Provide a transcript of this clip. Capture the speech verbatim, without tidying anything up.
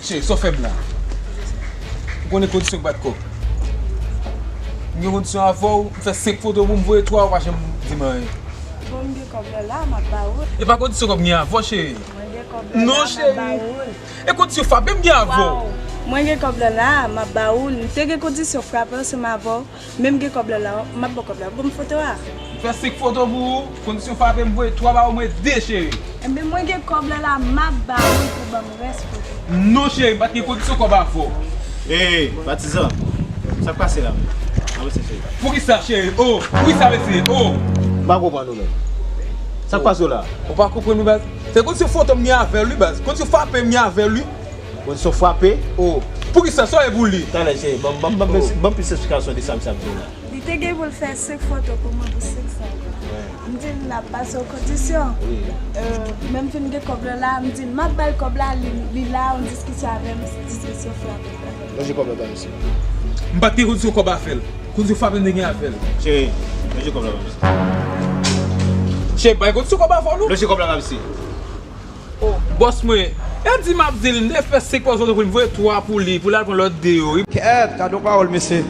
Cheri, sa w fè m la? Ou konnen kondisyon k bat kòb. M gen kondisyon avè w, m fè senk foto pou m voye twa, ou pa janm di m anyen. Bon, m gen kòb la la, m ap ba ou l. E pa kondisyon kòb m gen avè w, cheri. Mwen gen kòb la la, m ap ba ou l. Non, cheri. E kondisyon frape m gen avè w. Waw. Mwen gen kòb la la, m ap ba ou l. M te gen kondisyon frape ansanm avè w. Men m gen kòb la la, m ap ba w kòb la. Ban m foto a. M fè senk foto pou ou, kondisyon frape m voye twa ba ou, mwen de, cheri. Enben, mwen gen kòb la la, m ap ba ou l pou ban m rès foto. Non, cheri, m pa t gen kondisyon kòb avè w. Ey, patizan, sa k pase la menm? Avanse, cheri. Poukisa, cheri? Oh, poukisa, mesye? Oh. M pa konprann ou menm. Sa k pase w la? Ou pa konprann, wi, baz? Se kondisyon foto m gen avè l, wi, baz. Kondisyon frape m gen avè l, wi. Kondisyon frape? Oh. Poukisa, sa w ye pou li? Talè, cheri, ban m, ban m, ban m, ban m plis esplikasyon de sa misye ap di w la. Li te gen pou l fè senk foto pou mwen pou senk san goud. M di l n ap pase yon kondisyon. Wi. Euh, men m fin gen kòb la la, m di l m ap ba l kòb la, li, li la, yon diskisyon avè m, diskisyon frape. Lonje kòb la ba misye. M pa t gen kondisyon kòb avè l. Kondisyon frape m te gen avè l. Cheri, lonje kòb la ba misye. Cheri, bay kondisyon kòb avè w, non? Lonje kòb la ba misye. Oh, bòs mwen, e di m ap di l, m te fè senk pòz foto pou l, m voye twa pou li, pou l al pran lòt de yo, wi. Kèt, gade yon pawòl, mesye.